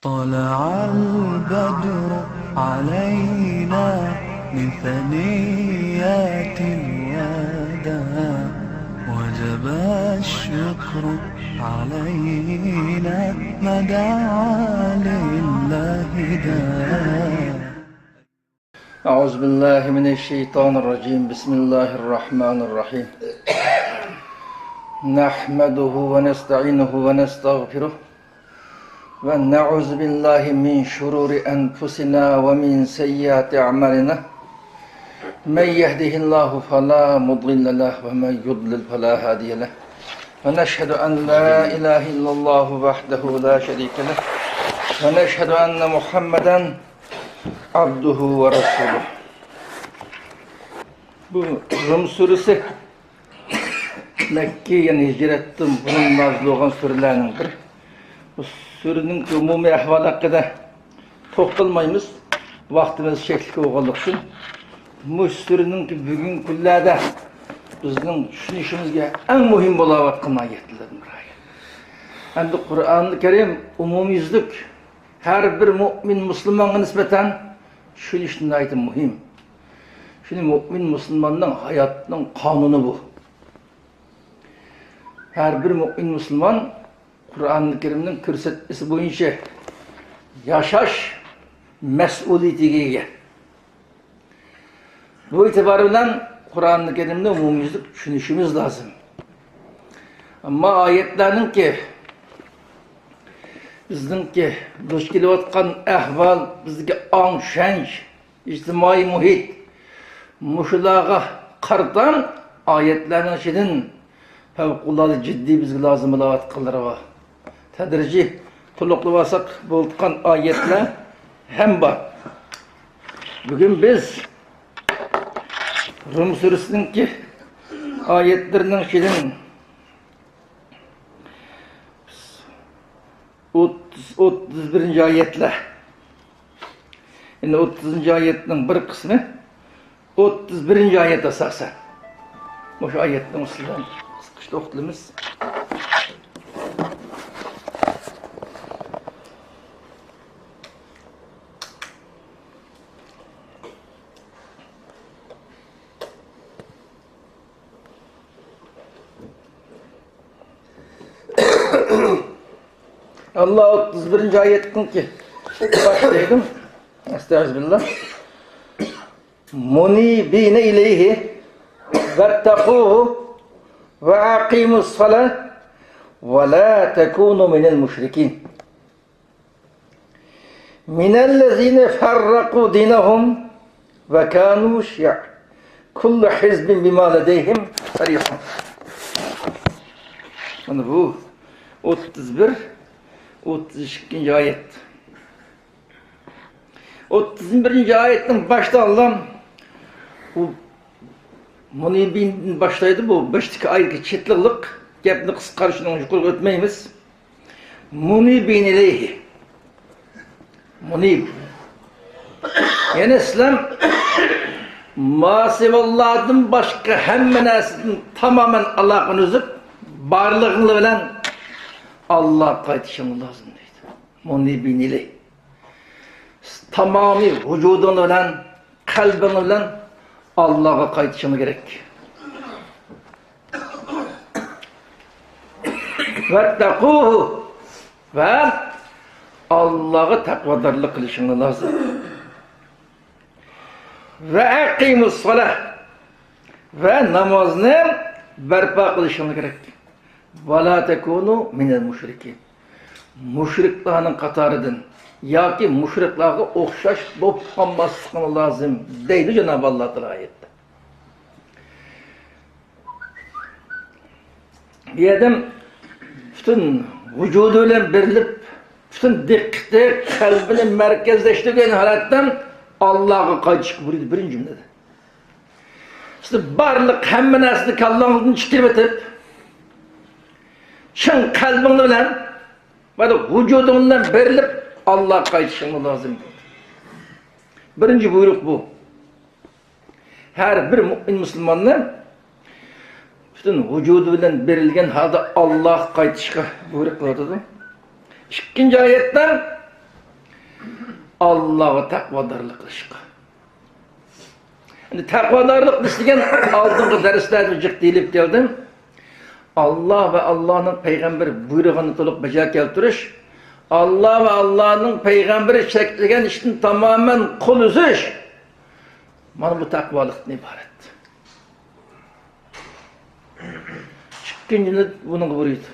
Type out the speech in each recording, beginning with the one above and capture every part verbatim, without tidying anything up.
طلع البدر علينا من ثنيات الوداع، وجب الشكر علينا ما دعا لله داع. أعوذ بالله من الشيطان الرجيم. بسم الله الرحمن الرحيم. نحمده ونستعينه ونستغفره، ونعوذ بالله من شرور أنفسنا ومن سيئات أعمالنا. من يهده الله فلا مضل له، ومن يضلل فلا هادي له. ونشهد أن لا إله إلا الله وحده لا شريك له، ونشهد أن محمدا عبده ورسوله. بۇ رۇم سۈرىسى مەككە، يەنى ھىجرەتتىن بۇرۇن نازىل بولغان سۈرىلەرنىڭ بىرى. بۇ سۈرىنىڭ ئومۇمىي ئەھۋالى ھەققىدە توختالمايمىز، ۋاقتىمىز چەكلىك بولغانلىقى ئۈچۈن. مۇشۇ سۈرىنىڭ بۈگۈنكى كۈنلەردە بىزنىڭ چۈشىنىشىمىزگە ئەڭ مۇھىم بولاۋاتقان ئايەتلەردىن بىر ئايەت. ئەمدى قۇرئانى كەرىم ئومۇميۈزلۈك ھەر بىر مۇئمىن مۇسۇلمانغا نىسبەتەن چۈشىنىش ناھايىتى مۇھىم. شۇنى مۇئمىن مۇسۇلماننىڭ ھاياتىنىڭ قانۇنى بۇ. ھەر بىر مۇئمىن مۇسۇلمان قۇرئانى كەرىمنىڭ كۆرسەتمىسى بويىچە ياشاش مەسئۇلىيىتىگە ئىگە. بۇ ئېتىبار بىلەن قۇرئانى كەرىمنى ئومۇميۈزلۈك چۈشىنىشىمىز لازىم. ئەمما ئايەتلەرنىڭكى، بىزنىڭكى دۇچ كېلىۋاتقان ئەھۋال، بىزدىكى ئاڭ چۈشەنچە، ئىجتىمائىي مۇھىت، مۇشۇلارغا قارىتا ئايەتلەرنىڭ ئىچىدىن پەۋقۇلئاددە جىددىي بىزگە لازىم بولاۋاتقانلىرى بار. تەدرىجىي تولۇقلىۋالساق بولىدىغان ئايەتلەر ھەم بار. بۈگۈن بىز رۇم سۈرىسىنىڭكى ئايەتلىرىنىڭ ئىچىدىن ئوتتۇز، ئوتتۇز بىرىنچى ئايەتلەر. يەنى ئوتتۇزىنچى ئايەتنىڭ بىر قىسمى ئوتتۇز بىرىنچى ئايەت ئاساسەن. مۇشۇ ئايەتنىڭ ئۈستىدە قىسقىچە توختىلىمىز. ئاللا ئوتتۇز بىرىنچى ئايەتتىنكى باشلايدۇ. ئەستەغپىرۇللا. مۇنىبىنە ئىلەيھى ۋەتتەقۇھۇ ۋە ئەقىمۇس سالە ۋە لا تەكۇنۇ مىنەل مۇشرىكىن. مىنەللەزىنە فەررەقۇ دىنەھۇم ۋە كانۇ شىيەعەن كۇللۇ ھىزبىن بىما لەدەيھىم فەرىھۇن. مانا بۇ ئوتتۇز بىر، ئوتتۇز ئىككىنچى ئايەت. ئوتتۇز بىرىنچى ئايەتنىڭ باشتا ئاللا بۇ مۇنىبىندىن باشلايدۇ. بۇ باشتىكى ئايەتكە چېتىلىقلىق گەپنى قىسقارتىشنىڭ يۇقىرىغا ئۆتمەيمىز. مۇنىبىن ئىلەيھى. مۇنىب. يەنى سىلەر ماسىۋاللاردىن باشقا ھەممە نەرسىدىن تامامەن ئالاقىنى ئۈزۈپ، بارلىقىڭلار بىلەن ئاللاغا قايتىشىڭلار لازىم دەيدۇ. مۇنىبىن ئىلەيھى. تامامىي ۋۇجۇدۇڭ بىلەن، قەلبىڭ بىلەن ئاللاغا قايتىشىڭ كېرەك. ۋەتتەقۇھۇ، ۋە ئاللاغا تەقۋادارلىق قىلىشىڭ لازىم. ۋە ئەقىمۇس سالە، ۋە نامازنى بەرپا قىلىشىڭ كېرەك. ۋە لا تەكۇنۇ مىنەل مۇشرىكىن. مۇشرىكلارنىڭ قاتارىدىن ياكى مۇشرىكلارغا ئوخشاش بولۇپ قالماسلىقىڭ لازىم، دەيدۇ جانابى ئاللا تائالا ئايەتتە. بۇ ئادەم پۈتۈن ۋۇجۇدى بىلەن بېرىلىپ، پۈتۈن دىققىتى، قەلبىنى مەركەزلەشتۈرگەن ھالەتتە ئاللاغا قايتىشقا بۇيرۇيدۇ بىرىنچى جۈملىدە. سىز بارلىق ھەممە نەرسىنى كاللاڭىزدىن چىقىرىۋېتىپ، چىن قەلبىڭ بىلەن، ۋە ۋۇجۇدۇڭ بىلەن بېرىلىپ، ئاللاغا قايتىشىڭ لازىم. بىرىنچى بۇيرۇق بۇ. ھەر بىر مۇئمىن مۇسۇلماننى پۈتۈن ۋۇجۇدى بىلەن بېرىلگەن ھالدا ئاللاغا قايتىشقا بۇيرۇق قىلىۋاتىدۇ. ئىككىنچى ئايەتتە ئاللاغا تەقۋادارلىق قىلىشقا. ئەمدى تەقۋادارلىق دېسە دېگەن ئالدىنقى دەرسلەردە جىق دېيىلىپ كەلدىم. ئاللا ۋە ئاللانىڭ پەيغەمبىرى بۇيرۇغىنىنى تولۇق بەجا كەلتۈرۈش، ئاللا ۋە ئاللانىڭ پەيغەمبىرى چەكلىگەن ئىشتىن تامامەن قول ئۈزۈش، مانا بۇ تەقۋالىقتىن ئىبارەت. ئىككىنچىنى بۇنىڭغا بۇيرۇيدۇ.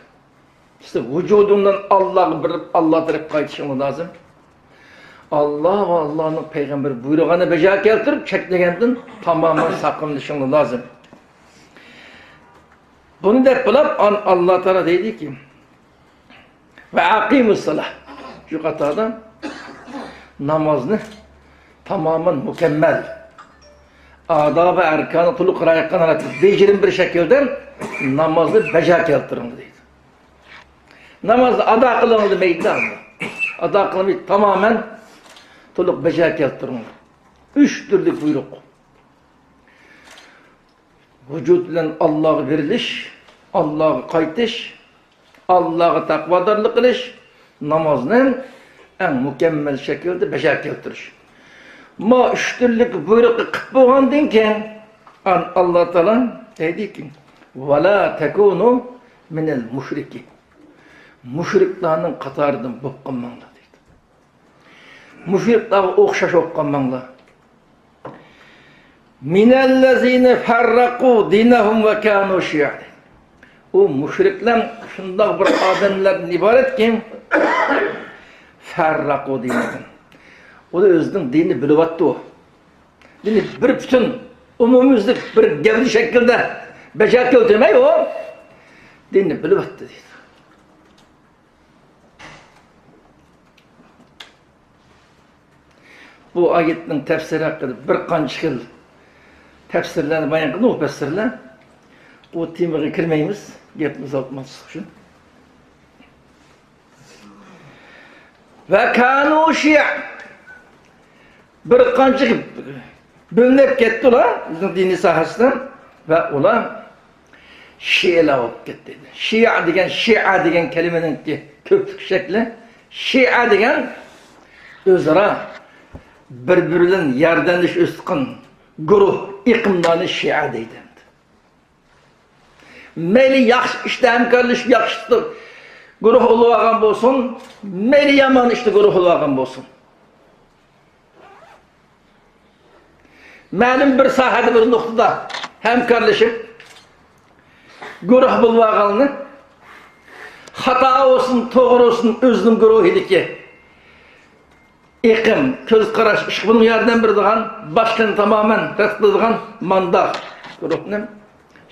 سىز ۋۇجۇدۇڭدىن ئاللاغا بېرىپ، ئاللا تەرەپ قايتىشىڭلار لازىم. ئاللا ۋە ئاللانىڭ پەيغەمبىرى بۇيرۇغاننى بەجا كەلتۈرۈپ، چەكلىگەندىن تامامەن ساقلىنىشىڭلار لازىم. بۇنى دەپ بولۇپ، ئان-، ئاللا تائالا دەيدىكى، ۋە ئەقىمۇسسالا. شۇ قاتاردا نامازنى تامامەن مۇكەممەل، ئادا ۋە ئەركانى تولۇق رىئايە قىلغان ھالەتتە بېجىرىم بىر شەكىلدە نامازنى بەجا كەلتۈرۈڭ دەيدۇ. نامازنى ئادا قىلىڭ دېمەيدۇ. ئادا قىلماي تامامەن تولۇق بەجا كەلتۈرۈڭ. ئۈچ تۈرلۈك بۇيرۇق. ۋۇجۇد بىلەن ئاللاغا بېرىلىش، ئاللاغا قايتىش، ئاللاغا تەقۋادارلىق قىلىش، نامازنى ئەڭ مۇكەممەل شەكىلدە بەجا كەلتۈرۈش. ما ئۈچ تۈرلۈك بۇيرۇقنى قىلىپ بولغاندىن كېيىن، ئان-، ئاللا تائالا دەيدىكى، ۋەلا تەكۇنۇ مىنەل مۇشرىكى. مۇشرىكلارنىڭ قاتارىدىن بولۇپ قالماڭلار دەيدۇ. مۇشرىكلارغا ئوخشاش بولۇپ قالماڭلار. مىنەللەزىنە فەررەقۇ دىنەھۇم ۋە كانۇ شىيەئەن. ئۇ مۇشرىكلار شۇنداق بىر ئادەملەردىن ئىبارەتكى، فەررەقۇ دىنەھۇم. ئۇ ئۆزىنىڭ دىنىنى بۆلۈۋەتتى ئۇ. دىنى بىر پۈتۈن، ئومۇميۈزلۈك بىر گەۋدە شەكلىدە بەجا كەلتۈرمەي ئۇ دىنىنى بۆلۈۋەتتى دەيدۇ. بۇ ئايەتنىڭ تەپسىرى ھەققىدە بىر قانچە خىل تەپسىرلەرنى بايان قىلدى مۇپەسسىرلەر. ئۇ تېمىغا كىرمەيمىز، گەپنى ئۇزارتماسلىق ئۈچۈن. ۋە كانۇ شىيەئەن. بىر قانچە بۆلۈنۈپ كەتتى ئۇلار، بىزنىڭ دىنىي ساھەسىدىن. ۋە ئۇلار شىئەلەر بولۇپ كەتتى. شىئە دېگەن، شىئە دېگەن كەلىمىنىڭكى كۆپلۈك شەكلى. شىئە دېگەن ئۆزئارا بىر-بىرى بىلەن ياردەملىشىپ ئۆسۈپ چىققان گۇرۇھ، ئېقىملارنى شىئە دەيدۇ. مەيلى ياخشى ئىشتا ھەمكارلىشىپ، ياخشى ئىشتا گۇرۇھ بولۇۋالغان بولسۇن، مەيلى يامان ئىشتا گۇرۇھ بولۇۋالغان بولسۇن. مەلۇم بىر ساھەدە، بىر نۇقتىدا ھەمكارلىشىپ، گۇرۇھ بولۇۋالغاننى، خاتا بولسۇن، توغرا بولسۇن، ئۆزىنىڭ گۇرۇھىدىكى ئېقىم، كۆز قاراش، ئىشقا بۇنىڭ ياردەم بېرىدىغان، باشقىنى تامامەن رەت قىلىدىغان مانداق گۇرۇھنى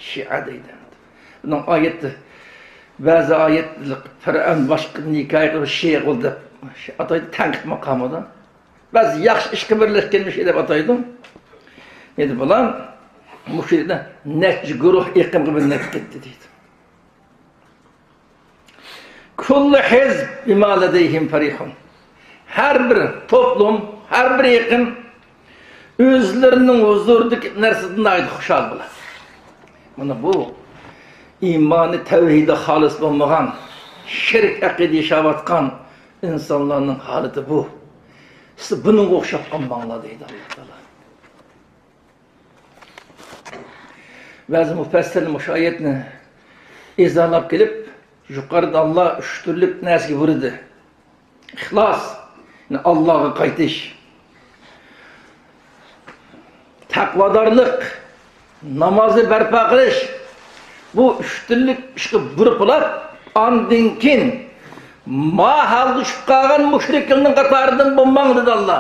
شىئە دەيدۇ. بۇنىڭ ئايەتتە، بەزى ئايەتلىك فىرئەۋن باشقىدىن ھېكايە قىلىپ شىئە قىلدى دەپ ئاتايدۇ، تەنقىد ماقامىدا. بەزى ياخشى ئىشقا بىرلەشكەنمىش دەپ ئاتايدۇ. ئەمدى بۇلار مۇشۇ يەردە نەچچە گۇرۇھ ئېقىمغا بۆلۈنۈپ كەتتى دەيدۇ. كۇللۇ ھىزب بىما لەدەيھىم فەرىھۇن. ھەر بىر توپلۇم، ھەر بىر ئېقىم ئۆزلىرىنىڭ ھۇزۇرىدىكى نەرسىدىن ناھايىتى خۇشال بولىدۇ. مانا بۇ ئىمانى، تەۋھىدى خالىس بولمىغان، شىرك ئەقىدە ياشاۋاتقان ئىنسانلارنىڭ ھالىتى بۇ. سىز بۇنىڭغا ئوخشاپ قالماڭلار دەيدۇ ئاللا تائالا. بەزى مۇپەسسىرلەر مۇشۇ ئايەتنى ئىزاھلاپ كېلىپ، يۇقىرىدا ئاللا ئۈچ تۈرلۈك نەرسىگە بۇيرۇدى. ئىخلاس، يەنى ئاللاغا قايتىش. تەقۋادارلىق، نامازنى بەرپا قىلىش. بۇ ئۈچ تۈرلۈك ئىشقا بۇيرۇپ بولۇپ، ئاندىن كېيىن ما ھالغا چۈشۈپ قالغان مۇشرىكلارنىڭ قاتارىدىن بولماڭ دېدى ئاللا.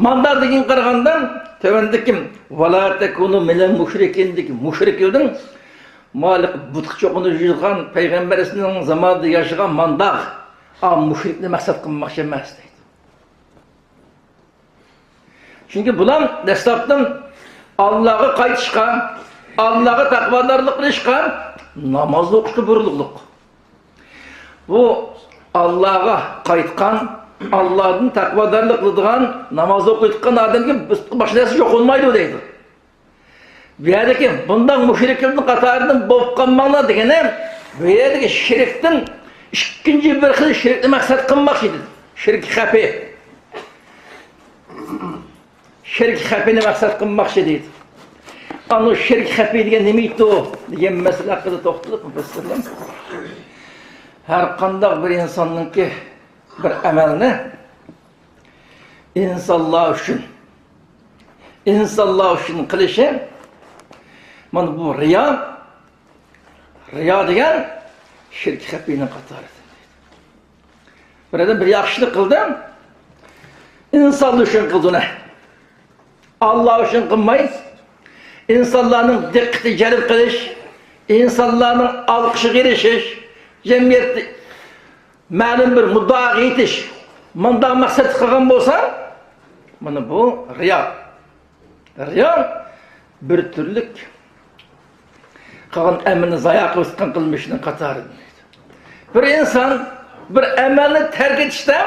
ماندا دېگەن قارىغاندا، تۆۋەندىكى، ۋەلا تەكۇنۇ مىنەل مۇشرىكىندىكى مۇشرىكلىرىدىن، مالىق بۇتقا چوقۇنۇپ يۈرگەن پەيغەمبەر ئەلەيھىسسالامنىڭ زامانىدا ياشىغان مانداق، ئا، مۇشرىكنى مەقسەت قىلماقچى ئەمەس دەيدۇ. چۈنكى بۇلار دەسلەپتىن ئاللاغا قايتىشقا، ئاللاغا تەقۋادارلىق قىلىشقا، ناماز ئوقۇشقا بۇيرۇلغۇلۇق. بۇ ئاللاغا قايتقان، ئاللادىن تەقۋادارلىق قىلىدىغان، ناماز ئوقۇيدىغان ئادەمگە باشقا نەرسە يوق بولمايدۇ دەيدۇ. بۇ يەردىكى بۇنداق مۇشرىكلارنىڭ قاتارىدىن بولۇپ قالماڭلار دېگىنى، بۇ يەردىكى شىركتىن ئىككىنچى بىر خىل شىركنى مەقسەت قىلماقچى دېدى. شىرك خەپى. شىرك خەپىنى مەقسەت قىلماقچى دەيدۇ. ئانا شىرك خەپى دېگەن نېمە ئىدى دېگەن مەسىلە ھەققىدە توختىلىپ مۇپەسسىرلەر، ھەر قانداق بىر ئىنساننىڭكى بىر ئەمەلنى ئىنسانلار ئۈچۈن، ئىنسانلار ئۈچۈن قىلىشى، مانا بۇ رىيا، رىيا دېگەن شىرك خەپىنىڭ قاتارىدىن. بىر ئادەم بىر ياخشىلىق قىلدى، ئىنسانلار ئۈچۈن قىلدى ئۇنى. ئاللا ئۈچۈن قىلماي، ئىنسانلارنىڭ دىققىتى جەلپ قىلىش، ئىنسانلارنىڭ ئالقىشىغا ئېرىشىش، جەمئىيەتتە مەلۇم بىر مۇددىئاغا يېتىش، مۇنداق مەقسەتتە قىلغان بولسا، مانا بۇ رىيا. رىيا بىر تۈرلۈك قىلغان ئەمىلىنى زايا قىلىۋاتقان قىلمىشنىڭ قاتارىدىن دەيدۇ. بىر ئىنسان بىر ئەمەلنى تەرك ئېتىشتە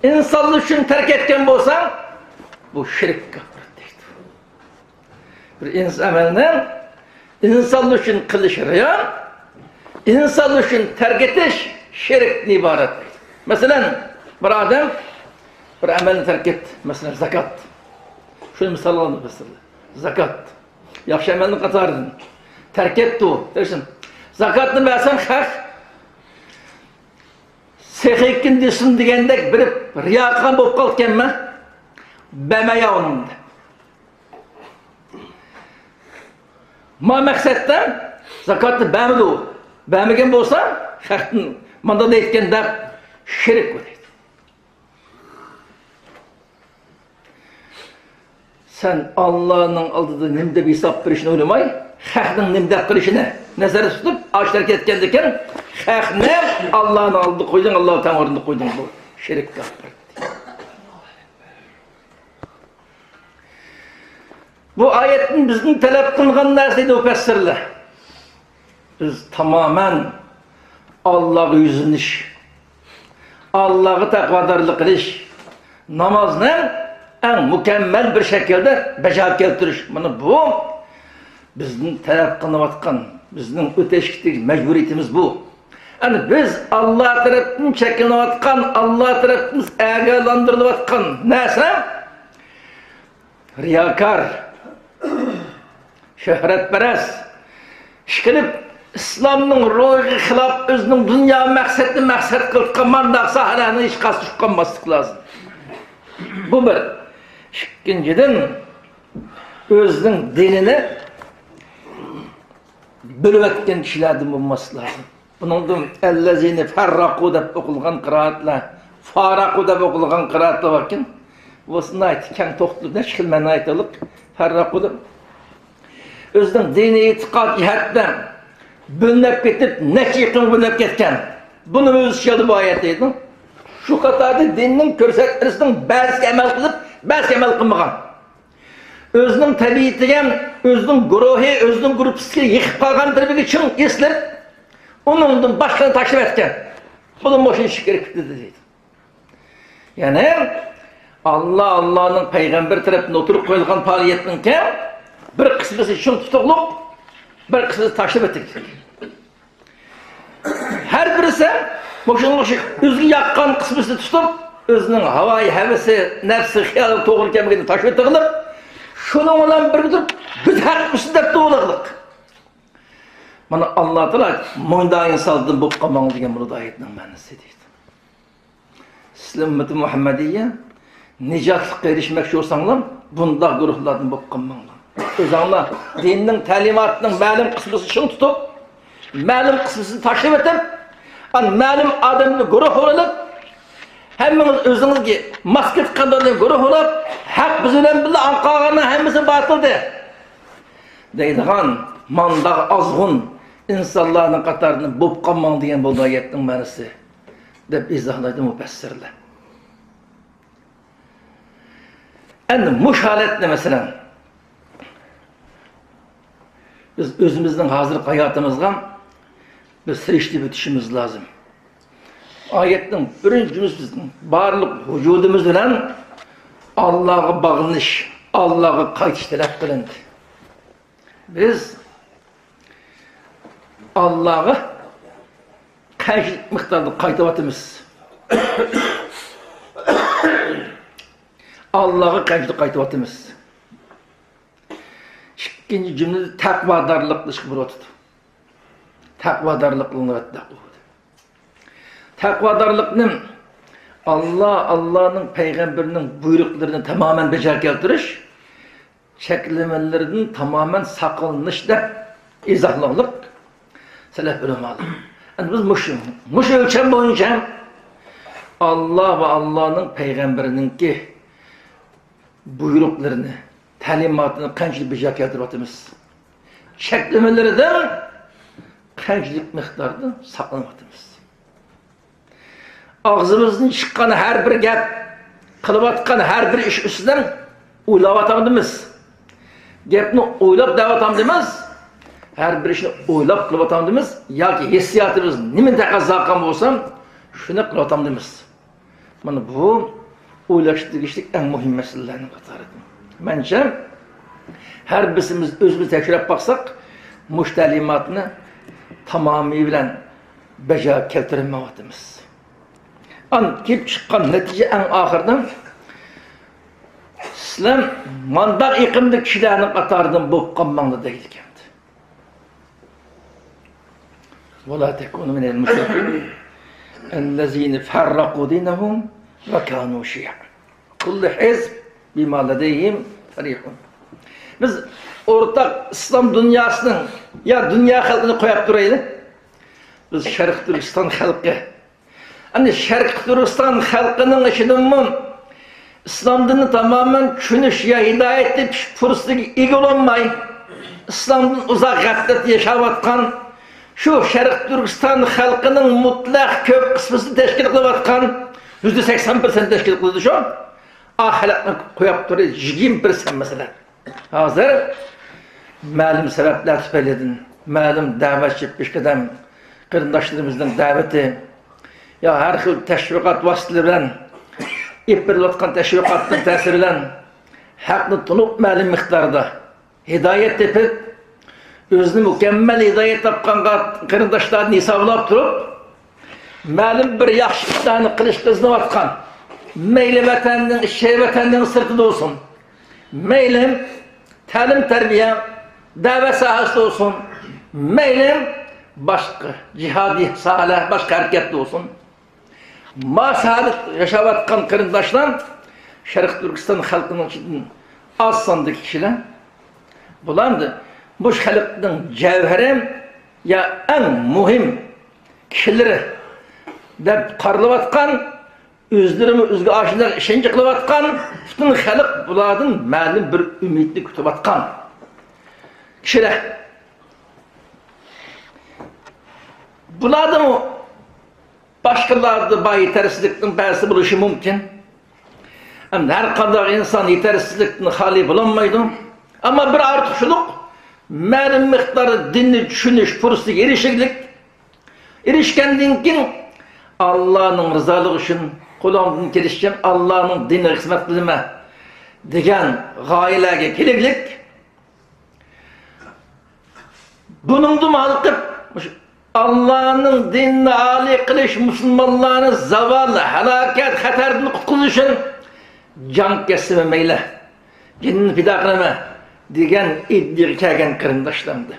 ئىنسانلار ئۈچۈن تەرك ئەتكەن بولسا، بۇ شىرك كاپىر دەيدۇ. بىر ئىنس-، ئەمەلنى ئىنسانلار ئۈچۈن قىلىش رىيا، ئىنسانلار ئۈچۈن تەرك ئېتىش شىركتىن ئىبارەت. مەسىلەن، بىر ئادەم بىر ئەمەلنى تەرك ئەتتى. مەسىلەن، زاكات. شۇنى مىسال ئالدىم، مەسىلەن. زاكات. ياخشى ئەمەلنىڭ قاتارىدىن. تەرك ئەتتى ئۇ. دەيسەن، زاكاتنى بەرسەم خەق سېخىكىن دېسۇن دېگەندەك بېرىپ رىيا قىلغان بولۇپ قالىدىكەنمەن. بەرمەي ئۇنىڭ دەپ. ما مەقسەتتە زاكاتنى بەرمىدى ئۇ. بەرمىگەن بولسا، خەقتىن مانداق دەيدىكەن دەپ شېرىك بولىدۇ. سەن ئاللانىڭ ئالدىدا نېمە دەپ ھېساب بېرىشنى ئويلىماي، خەقنىڭ نېمە دەپ قېلىشىنى نەزەردە تۇتۇپ، ئاشۇ ھەرىكەت ئەتكەندىكىن، خەقنى ئاللانىڭ ئالدىدا قويدۇڭ، ئاللا تەڭ ئورنىدا قويدۇڭ. بۇ شېرىك كاپىر. بۇ ئايەتتىن بىزدىن تەلەپ قىلىنغان نەرسە دەيدۇ مۇپەسسىرلەر. بىز تامامەن ئاللاغا يۈزلىنىش، ئاللاغا تەقۋادارلىق قىلىش، نامازنى ئەڭ مۇكەممەل بىر شەكىلدە بەجا كەلتۈرۈش. مانا بۇ بىزدىن تەلەپ قىلىنىۋاتقان، بىزنىڭ ئۆتەشكە تېگىشلىك مەجبۇرىيىتىمىز بۇ. يەنى بىز ئاللا تەرەپتىن چەكلىنىۋاتقان، ئاللا تەرەپتىن ئاگاھلاندۇرۇلۇۋاتقان نەرسە، رىياكار، شۆھرەتپەرەس، ئىشقىلىپ، ئىسلامنىڭ روھىغا خىلاپ، ئۆزىنىڭ دۇنيا مەقسەتنى مەقسەت قىلىۋاتقان مانداق ساھەلەرنىڭ ھېچقايسىسىغا چۈشۈپ قالماسلىق لازىم. بۇ بىر. ئىككىنچىدىن، ئۆزىنىڭ دىنىنى بۆلۈۋەتكەن كىشىلەردىن بولماسلىق لازىم. بۇنىڭدىن ئەللەزىنە فەررەقۇ دەپ ئوقۇلغان قىرائەتلەر، فارەقۇ دەپ ئوقۇلغان قىرائەتلەر باركەن. بۇ ناھايىتى كەڭ توختىلىپ، نەچچە خىل مەنىگە ئىگىلىك. فەررەقۇ دەپ ئۆزىنىڭ دىنىي ئېتىقاد جەھەتتە بۆلۈنۈپ كېتىپ، نەچچە ئېقىمغا بۆلۈنۈپ كەتكەن. بۇنى ئۆز ئىچىگە ئالدى بۇ ئايەت دەيدۇ. شۇ قاتاردا دىننىڭ كۆرسەتمىسىنىڭ بەزىسىگە ئەمەل قىلىپ، بەزىسىگە ئەمەل قىلمىغان. ئۆزىنىڭ تەبىئىتىگە، ئۆزىنىڭ گۇرۇھى، ئۆزىنىڭ گۇرۇپپىسىگە يېقىپ قالغان تەرىپىگە چىڭ ئېسىلىپ، ئۇنىڭدىن باشقىنى تاشلىۋەتكەن. بۇنىڭ مۇشۇ ئىشى كىرىپ كېتىدۇ دەيدۇ. يەنى، ئاللا، ئاللانىڭ پەيغەمبىرى تەرەپتىن ئوتتۇرىغا قويۇلغان پائالىيەتنىڭكى بىر قىسمىسى چىڭ تۇتۇقلۇق، بىر قىسمىسى تاشلىۋېتىلگەن. ھەر بىرسى مۇشۇنىڭغا ئوخشاش ئۆزىگە ياققان قىسمىسىنى تۇتۇپ، ئۆزىنىڭ ھاۋايى ھەۋىسى، نەپسى، خىيالى توغرا كەلمىگىنىنى تاشلىۋېتىۋېلىپ، شۇنىڭ بىلەن بىرگە تۇرۇپ، بىز ھەقمىز دەپ توۋلىغلىق. مانا، ئاللا تائالا مۇنداق ئىنساندىن بولۇپ قالماڭ دېگەن بولىدۇ ئايەتنىڭ مەنىسى دەيدۇ. سىلەر ئۈممىتى مۇھەممەدىيە نىجاتلىققا ئېرىشمەكچى بولساڭلار، بۇنداق گۇرۇھلاردىن بولۇپ قالماڭلار. ئۆزۈڭلار دىننىڭ تەلىماتىنىڭ مەلۇم قىسمىسىنى چىڭ تۇتۇپ، مەلۇم قىسمىسىنى تاشلىۋېتىپ، ئانا مەلۇم ئادەملەر گۇرۇھ بولۇپ، ھەممىڭىز ئۆزىڭىزگە ماس كېتىپ قالغان گۇرۇھ بولۇپ، ھەق بىز بىلەن بىللە، ئاڭقالغاننىڭ ھەممىسى باتىلدى دەيدىغان مانداق ئازغۇن ئىنسانلارنىڭ قاتارىدىن بولۇپ قالماڭ دېگەن بولىدۇ ئايەتنىڭ مەنىسى، دەپ ئىزاھلايدۇ مۇپەسسىرلەر. ئەمدى مۇشۇ ھالەتنى، مەسىلەن، بىز ئۆزىمىزنىڭ ھازىرقى ھاياتىمىزغا بىز سېلىشتۇرۇپ ئۆتۈشىمىز لازىم. ئايەتنىڭ بىرىنچى جۈملىسى بىزنىڭ بارلىق ۋۇجۇدىمىز بىلەن ئاللاغا باغلىنىش، ئاللاغا قايتىش تەلەپ قىلىندى. بىز ئاللاغا قەنچىلىك مىقداردا قايتىۋاتىمىز؟ ئاللاغا قانچىلىك قايتىۋاتىمىز؟ ئىككىنچى جۈملىدە تەقۋادارلىق قىلىشقا بولۇۋاتىدۇ. تەقۋادارلىق قىلىنىۋاتىدۇ. تەقۋادارلىقنى ئاللا، ئاللانىڭ پەيغەمبىرىنىڭ بۇيرۇقلىرىنى تامامەن بېجىرىپ كەلتۈرۈش، چەكلىمىلىرىدىن تامامەن ساقلىنىش دەپ ئىزاھلىغانلىق سەلەف ئۆلىمالار. ئەمدى بىز مۇشۇ، مۇشۇ ئۆلچەم بويىچە ئاللا ۋە ئاللانىڭ پەيغەمبىرىنىڭكى بۇيرۇقلىرىنى، تەلىماتىنى قانچىلىك بېجىرىپ كەلتۈرۈۋاتىمىز؟ چەكلىمىلىرىدىن قانچىلىك مىقداردا ساقلىنىۋاتىمىز؟ ئاغزىمىزدىن چىققان ھەر بىر گەپ، قىلىۋاتقان ھەر بىر ئىش ئۈستىدىن ئويلاۋاتامدىمىز؟ گەپنى ئويلاپ دەۋاتامدىمىز؟ ھەر بىر ئىشنى ئويلاپ قىلىۋاتامدىمىز؟ ياكى ھېسسىياتىمىز نېمىنى تەقەززا قىلغان بولسا، شۇنى قىلىۋاتامدىمىز؟ مانا بۇ ئويلاشقا تېگىشلىك ئەڭ مۇھىم مەسىلىلەرنىڭ قاتارىدىن. مەنچە، ھەر بىرسىمىز ئۆزىمىز تەكشۈرۈپ باقساق، مۇشۇ تەلىماتنى تامامى بىلەن بەجا كەلتۈرەلمەيۋاتىمىز. ئان كېلىپ چىققان نەتىجە ئەڭ ئاخىرىدا، سىلەر مانداق ئېقىمدىكى كىشىلەرنىڭ قاتارىدىن بولۇپ قالماڭلار دەيدىكەن. ولا تكونوا من المشركين الذين فرقوا دينهم وكانوا شيعا كل حزب بما لديهم فرحون. بىز ئورتاق ئىسلام دۇنياسىنىڭ، يا دۇنيا خەلقىنى قويۇپ تۇرايلى. بىز شەرقىي تۈركىستان خەلقى، ئەنە شەرقىي تۈركىستان خەلقىنىڭ ئىچىدىنمۇ ئىسلام دىنىنى تامامەن چۈشىنىش يا ھىدايەت تېپىش پۇرسىتىگە ئىگە بولالماي، ئىسلامدىن ئۇزاق غەپلەتتە ياشاۋاتقان، شۇ شەرقىي تۈركىستان خەلقىنىڭ مۇتلەق كۆپ قىسمىسىنى تەشكىل قىلىۋاتقان، يۈزدە سەكسەن پىرسەنت تەشكىل قىلىدۇ شۇ. ئا خەلقنى قويۇپ تۇرۇپ يىگىرمە پىرسەنت مەسىلەن. ھازىر مەلۇم سەۋەبلەر تۈپەيلىدىن، مەلۇم دەۋەتچى پېشقەدەم قېرىنداشلىرىمىزنىڭ دەۋىتى، يا ھەر خىل تەشۋىقات ۋاسىتىلىرى بىلەن ئېلىپ بېرىلىۋاتقان تەشۋىقاتنىڭ تەسىرى بىلەن ھەقنى تونۇپ، مەلۇم مىقداردا ھىدايەت تېپىپ، ئۆزىنى مۇكەممەل ھىدايەت تاپقانغا قېرىنداشلارنى ھېسابلاپ تۇرۇپ، مەلۇم بىر ياخشى ئىشلارنى قىلىشقا ئىزدىنىۋاتقان، مەيلى ۋەتەننىڭ ئىشى، ۋەتەننىڭ سىرتىدا بولسۇن، مەيلى تەلىم-تەربىيە، دەۋەت ساھەسىدە بولسۇن، مەيلى باشقا جىھادىي ساھەلەر، باشقا ھەرىكەتتە بولسۇن، ما ساھەدە ياشاۋاتقان قېرىنداشلار شەرقىي تۈركىستان خەلقىنىڭ ئىچىدىن ئاز ساندىكى كىشىلەر. بۇلار مۇشۇ خەلقنىڭ جەۋھىرى يا ئەڭ مۇھىم كىشىلىرى دەپ قارىلىۋاتقان، ئۆزلىرىمۇ ئۆزىگە ئاشۇنداق ئىشەنچ قىلىۋاتقان، پۈتۈن خەلق بۇلاردىن مەلۇم بىر ئۈمىدنى كۈتۈۋاتقان كىشىلەر. بۇلاردىمۇ باشقىلاردا بار يېتەرسىزلىكنىڭ بەزىسى بولۇشى مۇمكىن. ئەمدى ھەر قانداق ئىنسان يېتەرسىزلىكتىن خالىي بولالمايدۇ. ئەمما بىر ئارتۇقچىلىق، مەلۇم مىقداردا دىننى چۈشىنىش پۇرسىتىگە ئېرىشىشلىك، ئېرىشكەندىن كېيىن، ئاللانىڭ رىزالىقى ئۈچۈن قولۇمدىن كېلىشىچە ئاللانىڭ دىنىغا خىزمەت قىلىمەن دېگەن غايىلەرگە كېلىگلىك. بۇنىڭدىن ھالقىپ، مۇشۇ ئاللانىڭ دىنىنى ئالىي قىلىش، مۇسۇلمانلارنى زاۋال، ھالاكەت، خەتەردىن قۇتقۇزۇش ئۈچۈن جان كەتسىمۇ مەيلى، جېنىمنى پىدا قىلىمەن دېگەن ئىدىيەگە كەلگەن قېرىنداشلارمىدى.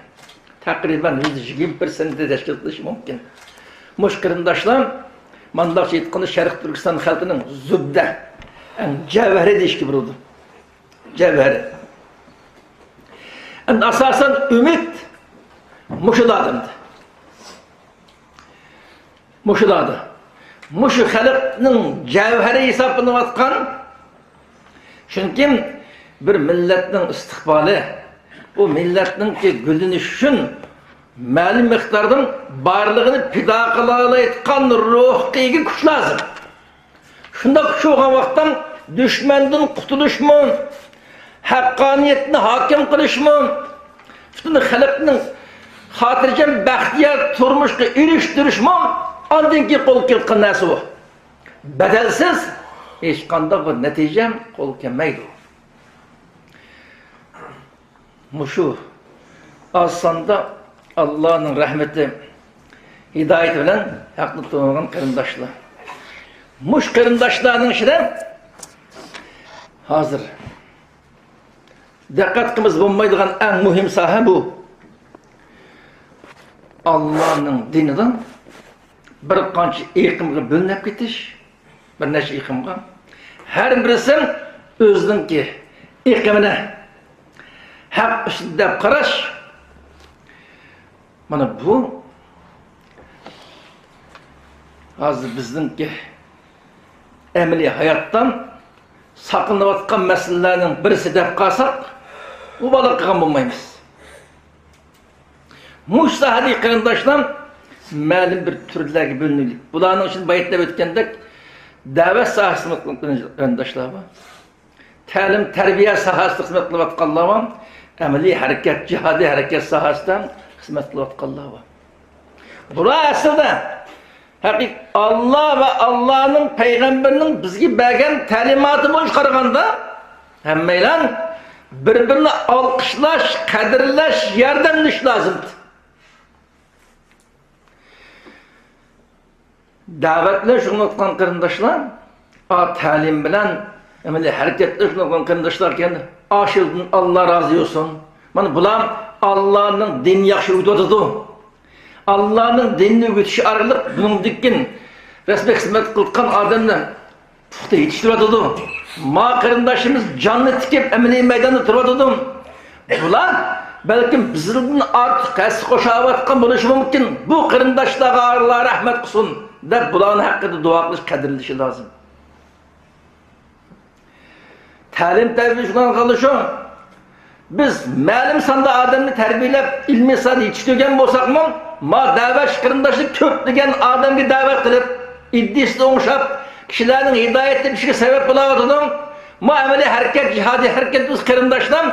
تەقرىبەن يۈزدە يىگىرمە پىرسەنتنى تەشكىل قىلىشى مۇمكىن. مۇشۇ قېرىنداشلار، مانداقچە ئېيتقاندا، شەرقىي تۈركىستان خەلقىنىڭ زۇبدە، ئەڭ جەۋھىرى دېيىشكە بولىدۇ. جەۋھەرى. ئەمدى ئاساسەن ئۈمىد مۇشۇلاردىن. مۇشۇلاردا. مۇشۇ خەلقنىڭ جەۋھىرى ھېسابلىنىۋاتقان. چۈنكى بىر مىللەتنىڭ ئىستىقبالى، بۇ مىللەتنىڭكى گۈللىنىشى ئۈچۈن مەلۇم مىقداردىن بارلىقىنى پىدا قىلالايدىغان روھقا ئىگە كۈچ لازىم. شۇنداق كۈچ بولغان ۋاقىتتا دۈشمەندىن قۇتۇلۇشمۇ، ھەققانىيەتنى ھاكىم قىلىشمۇ، پۈتۈن خەلقنىڭ خاتىرجەم، بەختىيار تۇرمۇشقا ئېرىشتۈرۈشمۇ ئاندىن كېيىن قولغا كېلىدىغان نەرسە بۇ. بەدەلسىز ھېچقانداق بىر نەتىجە قولغا كەلمەيدۇ. مۇشۇ ئاز ساندا ئاللانىڭ رەھمىتى، ھىدايىتى بىلەن ھەقنى تونۇغان قېرىنداشلار. مۇشۇ قېرىنداشلارنىڭ ئىچىدە ھازىر دىققەت قىلمىسا بولمايدىغان ئەڭ مۇھىم ساھە بۇ. ئاللانىڭ دىنىدا بىر قانچە ئېقىمغا بۆلۈنۈپ كېتىش، بىر نەچچە ئېقىمغا. ھەر بىرسى ئۆزىنىڭكى ئېقىمىنى ھەق ئۈستىدە دەپ قاراش. مانا بۇ ھازىر بىزنىڭكى ئەمەلىي ھاياتتا ساقلىنىۋاتقان مەسىلىلەرنىڭ بىرسى دەپ قالساق، مۇبالىغە قىلغان بولمايمىز. مۇشۇ ساھەدىكى قېرىنداشلار مەلۇم بىر تۈرلەرگە بۆلۈنۈلۈپ، بۇلارنىڭ ئىچىدە بايىتىپ ئۆتكەندەك، دەۋەت ساھەسىنى قىلغان قېرىنداشلار بار. تەلىم، تەربىيە ساھەسىدە خىزمەت قىلىۋاتقانلار بار، ئەمەلىي ھەرىكەت، جىھادىي ھەرىكەت ساھەسىدە خىزمەت قىلىۋاتقانلار بار. بۇلار ئەسلىدە ھەقىقىي ئاللا ۋە ئاللانىڭ پەيغەمبىرىنىڭ بىزگە بەرگەن تەلىماتى بويىچە قارىغاندا، ھەممەيلەن بىر-بىرىنى ئالقىشلاش، قەدىرلەش، ياردەملىشىش لازىم. دەۋەت بىلەن شۇغۇللىنىۋاتقان قېرىنداشلار، ئا، تەلىم بىلەن ئەمەلىي ھەرىكەت بىلەن شۇغۇللىنىۋاتقان قېرىنداشلار ئىكەن، ئاشۇلىرىدىن ئاللا رازى بولسۇن. مانا بۇلار ئاللانىڭ دىنىنى ياخشى ئۆگىتىۋاتىدۇ. ئاللانىڭ دىنىنى ئۆگىتىش ئارقىلىق بۇنىڭدىن كېيىن رەسمىي خىزمەت قىلىۋاتقان ئادەملەر پۇختا يېتىشتۈرۈۋاتىدۇ. ما قېرىنداشلىرىمىز جاننى تىكىپ، ئەمەلىي مەيداندا تۇرۇۋاتىدۇ. بۇلار بەلكىم بىزدىن ئارتۇق ھەسسە قوشاۋاتقان بولۇشى مۇمكىن. بۇ قېرىنداشلارغا ئاللا رەھمەت قىلسۇن، دەپ بۇلارنىڭ ھەققىدە دۇئا قىلىش، قەدىرلىشى لازىم. تەلىم تەربىيە شۇنداق قىلىشى، بىز مەلۇم ساندا ئادەمنى تەربىيەلەپ، ئىلمىي ساھەدە يېتىشتۈرگەن بولساقمۇ، ما دەۋەتچى قېرىنداشلار كۆپلىگەن ئادەمگە دەۋەت قىلىپ، ئىدىيىسىنى ئوڭشاپ، كىشىلەرنىڭ ھىدايەت تېپىشىغا سەۋەب بولاۋاتىدۇ. ما ئەمەلىي ھەرىكەت، جىھادىي ھەرىكەت بىز قېرىنداشلار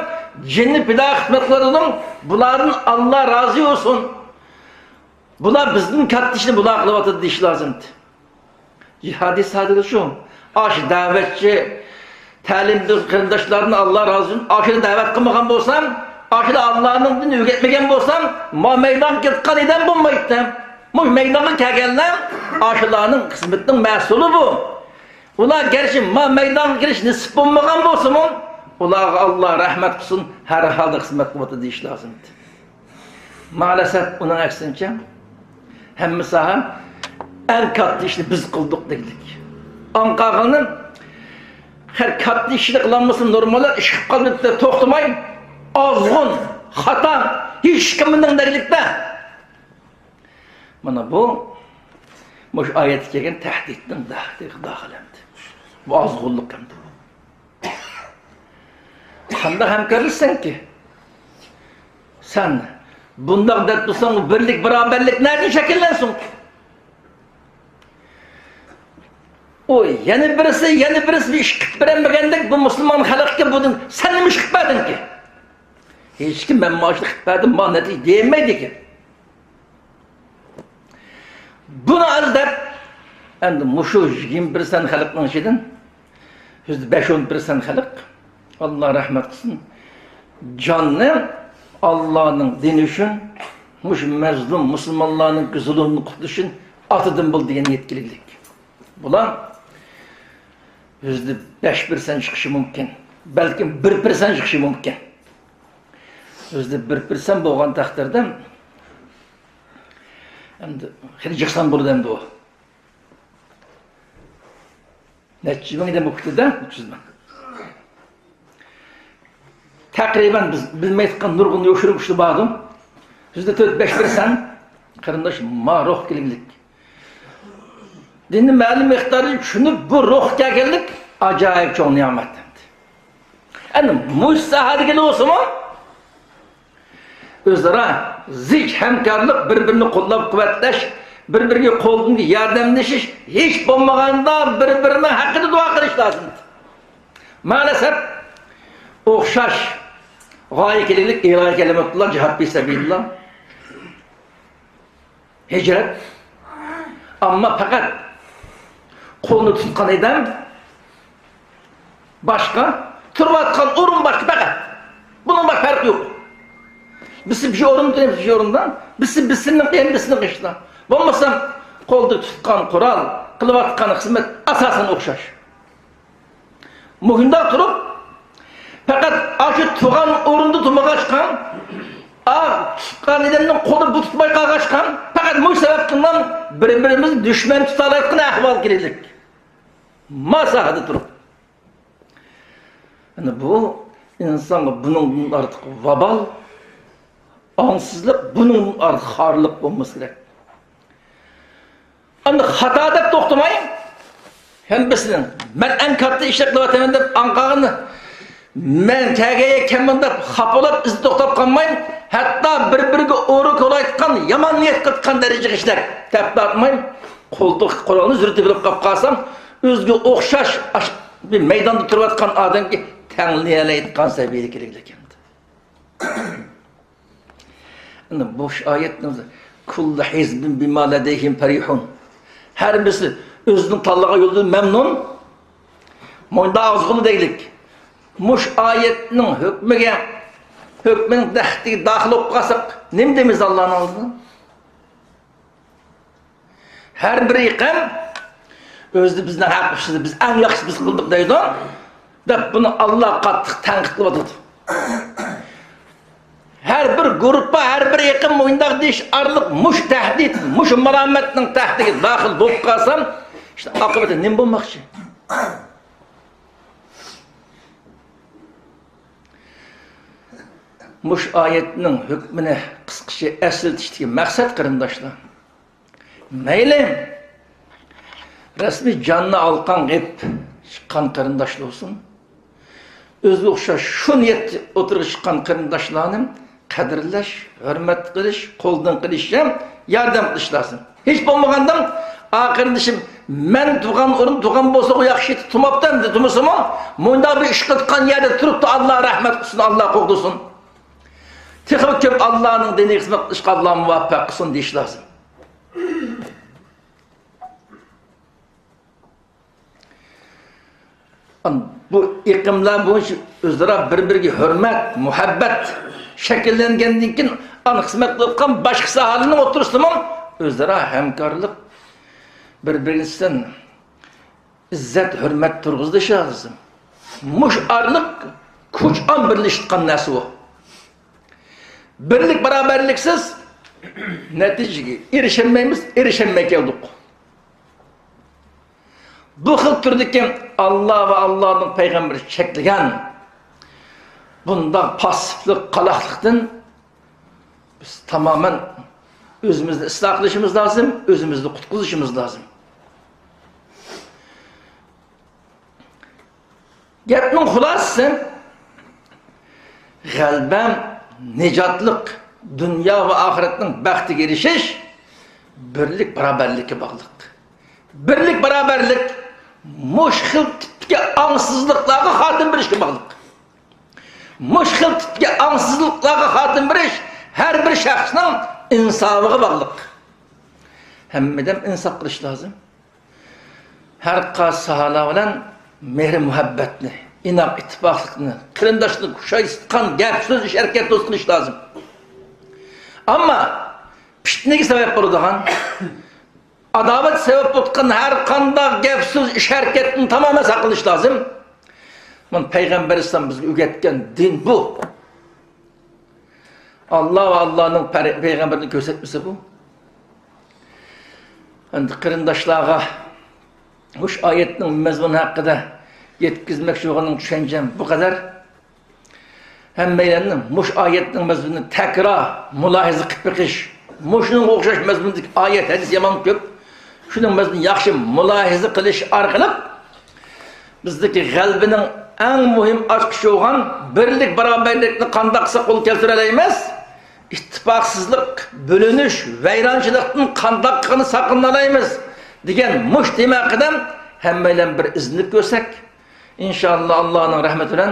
جېنىنى پىدا خىزمەت قىلىۋاتىدۇ. بۇلاردىن ئاللا رازى بولسۇن. بۇلار بىزدىن كاتتا ئىشنى بۇلار قىلىۋاتىدۇ دېيىش لازىمدى. جىھادىي سادىقى شۇ. ئاشۇ دەۋەتچى، تەلىمدىن قېرىنداشلاردىن ئاللا رازى بولسۇن. ئاشۇنى دەۋەت قىلمىغان بولسام، ئاشۇنى ئاللانىڭ دىنىنى ئۆگەتمىگەن بولسام، ما مەيدانغا كېتىدىغان ئىدىم بولمايتتى. مۇ مەيدانغا كەلگەنلەر ئاشۇلارنىڭ خىزمىتىنىڭ مەسئۇلى بۇ. ئۇلار گەرچە ما مەيدانغا كىرىش نېسىپ بولمىغان بولسىمۇ، ئۇلارغا ئاللا رەھمەت قىلسۇن، ھەر ھالدا خىزمەت قىلىۋاتىدۇ دېيىش لازىمدى. مائەلەسەپ ئۇنىڭ ئەكسىنچە، ھەممە ساھە ئەڭ كاتتا ئىشنى بىز قىلدۇق دېگۈدەك. ئاڭ قالغىنى، خەير، كاتتا ئىشنى قىلالمىسا نورمال ئىش قىلىپ قالدى دەپ توختىماي، ئازغۇن، خاتا، ھېچكىم مېنىڭ دەگلىكتە. مانا بۇ، مۇشۇ ئايەتتە كەلگەن تەھدىتنىڭ داخىلى، داخىلى ئەمدى. بۇ ئازغۇنلۇق ئەمدى. قانداق ھەمكارلىشىسەنكى؟ سەن بۇنداق دەپ تۇرساڭ، بىرلىك، باراۋەرلىك نەدىن شەكىللەنسۇن؟ ئۇ يەنە بىرسى، يەنە بىرسى بىر ئىش قىلىپ بېرەلمىگەندەك، بۇ مۇسۇلمان خەلقكە بۇدىن سەن نېمە ئىش قىلىپ بەردىڭكى؟ ھېچكىم مەن مانا شۇنى قىلىپ بەردىم، مانا نەتىجە دېيەلمەيدىكەن. بۇنى ئاز دەپ، ئەمدى مۇشۇ يىگىرمە پىرسەنت خەلقنىڭ ئىچىدىن يۈزدە بەش-ئون پىرسەنت خەلق، ئاللا رەھمەت قىلسۇن، جاننى ئاللانىڭ دىنى ئۈچۈن، مۇشۇ مەزلۇم مۇسۇلمانلارنىڭ زۇلۇمىدىن قۇتۇلۇش ئۈچۈن ئاتىدىن بولدى دېگەن نىيەتكە كېلىگلىك. بۇلار يۈزدە بەش پىرسەنت چىقىشى مۇمكىن، بەلكىم بىر پىرسەنت چىقىشى مۇمكىن. يۈزدە بىر پىرسەنت بولغان تەقدىردە، ئەمدى خېلى جىق سان بولىدۇ ئەمدى ئۇ. نەچچە مىڭ دېمەكچىدە، ئۈچ يۈز مىڭ. تەقرىبەن بىز بىلمەيدىغان نۇرغۇن يوشۇرۇن كۈچلەر باردۇ. يۈزدە تۆت-بەش پىرسەنت قېرىنداش ما روھ كېلىگلىك. دىننى مەلۇم مىقداردا چۈشىنىپ، بۇ روھ كەلگەنلىك ئاجايىپ چوڭ نېمەت ئەمدى. ئەنە مۇشۇ ساھەدىكىلا بولسىمۇ، ئۆزئارا زىچ ھەمكارلىق، بىر-بىرىنى قوللاپ-قۇۋۋەتلەش، بىر-بىرىگە قولدىن ياردەملىشىش، ھېچ بولمىغاندا بىر-بىرىنىڭ ھەققىدە دۇئا قىلىش لازىم. مائەلەسەپ، ئوخشاش غايە كېلىگلىك ئىلاھىي كەلىمەتۇللا، جىھاد پى سەبىلىللا. ھىجرەت. ئەمما پەقەت قولنى تۇتقان ئادەم باشقا، تۇرۇۋاتقان ئورۇن باشقا پەقەت. بۇنىڭ باشقا پەرقى يوق. بىرسى بىر ئورۇندا، بىرسى بىر ئورۇندا، بىرسى بىرسىنىڭ قېيىن، بىرسىنىڭ قېشىدا. بولمىسا قولدا تۇتقان قورال، قىلىۋاتقان خىزمەت ئاساسەن ئوخشاش. مۇشۇنداق تۇرۇپ، پەقەت ئاشۇ تۇغان ئورنىدا تۇرمىغاچقا، ئا، تۇتقان ئادەمنىڭ قولى بۇ تۇتماي قالغاچقا، پەقەت مۇشۇ سەۋەبتىن بىر-بىرىمىزنى دۈشمەن تۇتالايدىغان ئەھۋالغا كېلىدۇق. ما ساھەدە تۇرۇپ. يەنى بۇ ئىنسانغا بۇنىڭدىن ئارتۇق ۋابال، ئاڭسىزلىق، بۇنىڭدىن ئارتۇق خارلىق بولمىسا كېرەك. ئەمدى خاتا دەپ توختىماي، ھەممىسىنى، مەن ئەڭ كاتتا ئىشلار قىلىۋاتىمەن دەپ ئاڭقاغىنى، مەن كەلگەن يەرگە كەلمىدىم دەپ خاپا بولۇپ، ئىزدا توختاپ قالماي، ھەتتا بىر-بىرىگە ئورا كولايتقان، يامان نىيەت قىلىدىغان دەرىجىگە ئىشلار دەپ تارتماي، قولدىكى قورالنى زۆرۈر تېپىلىپ قاپ قالسام، ئۆزىگە ئوخشاش ئاش-، بىر مەيداندا تۇرۇۋاتقان ئادەمگە تەڭلىيەلەيدىغان سەۋىيەگە كېلىگىلى كەلدى. ئەنە مۇشۇ ئايەتنىڭ، كۇللۇ ھىزبىن بىما لەدەيھىم پەرىھۇن. ھەممىسى ئۆزىنىڭ تاللىغان يولىدىن مەمنۇن. مۇنداق ئازغۇنى دەيلىك. مۇشۇ ئايەتنىڭ ھۆكمىگە، ھۆكمىنىڭ تەھتىگە داخىل بولۇپ قالساق، نېمە دەيمىز ئاللانىڭ ئالدىدا؟ ھەر بىر ئېقىم ئۆزىدە بىزنىڭ ھەق ئۈستىدە، بىز ئەڭ ياخشىسى بىز قىلدۇق دەيدۇ، دەپ بۇنى ئاللا قاتتىق تەنقىد قىلىۋاتىدۇ. ھەر بىر گۇرۇپپا، ھەر بىر ئېقىم مۇنداق دېيىش ئارقىلىق مۇشۇ تەھدىت، مۇشۇ مالامەتنىڭ تەھدىتىگە داخىل بولۇپ قالسام، ئىشتە ئاقىۋىتى نېمە بولماقچى؟ مۇشۇ ئايەتنىڭ ھۆكمىنى قىسقىچە ئەسلىتىشتىكى مەقسەت، قېرىنداشلار، مەيلى رەسمىي جاننى ئالقان قىلىپ چىققان قېرىنداشلار بولسۇن، ئۆزىگە ئوخشاش شۇ نىيەتتە ئوتتۇرىغا چىققان قېرىنداشلارنى قەدىرلەش، ھۆرمەت قىلىش، قولدىن قېلىشىچە ياردەم قىلىش لازىم. ھېچ بولمىغاندا، ئا قېرىندىشىم، مەن تۇغان ئورۇن تۇغان بولسىغۇ ياخشى، تۇماپتۇ ئەمدى تۇمىسىمۇ، مۇنداق بىر ئىش قىلىدىغان يەردە تۇرۇپتۇ، ئاللا رەھمەت قىلسۇن، ئاللا قوغدىسۇن. تېخىمۇ كۆپ ئاللانىڭ دىنىغا خىزمەت قىلىشقا ئاللا مۇۋەپپەق قىلسۇن دېيىش لازىم. بۇ ئېقىملار بويىچە ئۆزئارا بىر-بىرىگە ھۆرمەت، مۇھەببەت شەكىللەنگەندىن كېيىن، ئانا خىزمەت قىلىۋاتقان باشقا ساھەلەرنىڭ ئوتتۇرىسىدىمۇ ئۆزئارا ھەمكارلىق، بىر-بىرىسىدىن ئىززەت، ھۆرمەت تۇرغۇزۇش لازىم. مۇشۇ ئارىلىق كۈچ ئان بىرلىشىۋاتقان نەرسە بۇ. بىرلىك، باراۋەرلىكسىز نەتىجىگە ئېرىشەلمەيمىز، ئېرىشەلمەي كەلدۇق. بۇ خىل تۈردىكى ئاللا ۋە ئاللانىڭ پەيغەمبىرى چەكلىگەن بۇنداق پاسسىپلىق، قالاقلىقتىن بىز تامامەن ئۆزىمىزنى ئىسلاھ قىلىشىمىز لازىم، ئۆزىمىزنى قۇتقۇزۇشىمىز لازىم. گەپنىڭ خۇلاسىسى، غەلىبە، نىجاتلىق، دۇنيا ۋە ئاخىرەتنىڭ بەختىگە ئېرىشىش بىرلىك، باراۋەرلىككە باغلىق. بىرلىك، باراۋەرلىك مۇشۇ خىل تىپتىكى ئاڭسىزلىقلارغا خاتىمە بېرىشكە باغلىق. مۇشۇ خىل تىپتىكى ئاڭسىزلىقلارغا خاتىمە بېرىش ھەر بىر شەخسنىڭ ئىنساپىغا باغلىق. ھەممىدىن ئىنساپ قىلىش لازىم. ھەر قايسى ساھەلەر بىلەن مېھرى-مۇھەببەتنى، ئىناق ئىتتىپاقلىقنى، قېرىنداشلىقنى كۈچەيتىدىغان گەپ-سۆز، ئىش-ھەرىكەت دوست قىلىش لازىم. ئەمما پىتنىگە سەۋەب بولىدىغان، ئاداۋەت سەۋەب بولىدىغان ھەر قانداق گەپ-سۆز، ئىش-ھەرىكەتتىن تامامەن ساقلىنىش لازىم. مانا پەيغەمبەر ئەلەيھىسسالام بىزگە ئۆگەتكەن دىن بۇ. ئاللا ۋە ئاللانىڭ پەر-، پەيغەمبىرىنىڭ كۆرسەتمىسى بۇ. ئەمدى قېرىنداشلارغا مۇشۇ ئايەتنىڭ مەزمۇنى ھەققىدە يەتكۈزمەكچى بولغىنىم، چۈشەنچەم بۇ قەدەر. ھەممەيلەننى مۇشۇ ئايەتنىڭ مەزمۇنىنى تەكرار مۇلاھىزە قىلىپ بېقىش، مۇشۇنىڭغا ئوخشاش مەزمۇندىكى ئايەت، ھەدىس يامان كۆپ. شۇنىڭ مەزمۇنىنى ياخشى مۇلاھىزە قىلىش ئارقىلىق، بىزدىكى غەلىبىنىڭ ئەڭ مۇھىم ئاچقۇچى بولغان بىرلىك، باراۋەرلىكنى قانداق قىلساق قولغا كەلتۈرەلەيمىز؟ ئىتتىپاقسىزلىق، بۆلۈنۈش، ۋەيرانچىلىقتىن قانداق قىلغىنى ساقلىنالايمىز دېگەن مۇشۇ تېما ھەققىدە ھەممەيلەن بىر ئىزدىنىپ كۆرسەك، ئىنشائاللا، ئاللانىڭ رەھمىتى بىلەن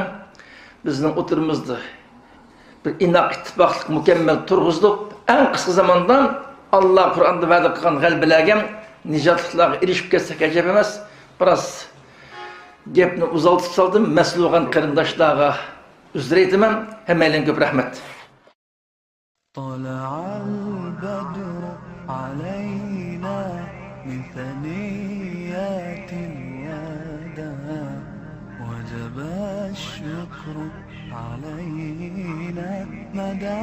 بىزنىڭ ئوتتۇرىمىزدا بىر ئىناق ئىتتىپاقلىق مۇكەممەل تۇرغۇزۇلۇپ، ئەڭ قىسقا زاماندا ئاللا قۇرئاندا ۋەدە قىلغان غەلىبىلەرگە، نىجاتلىقلارغا ئېرىشىپ كەتسەك ئەجەب ئەمەس. بىراز گەپنى ئۇزالتىپ سالدىم، مەسئۇل بولغان قېرىنداشلارغا ئۆزرە ئېيتىمەن. ھەممەيلەنگە كۆپ رەھمەت. طلع البدر علينا من ثنيات الوداع، وجب الشكر علينا مدى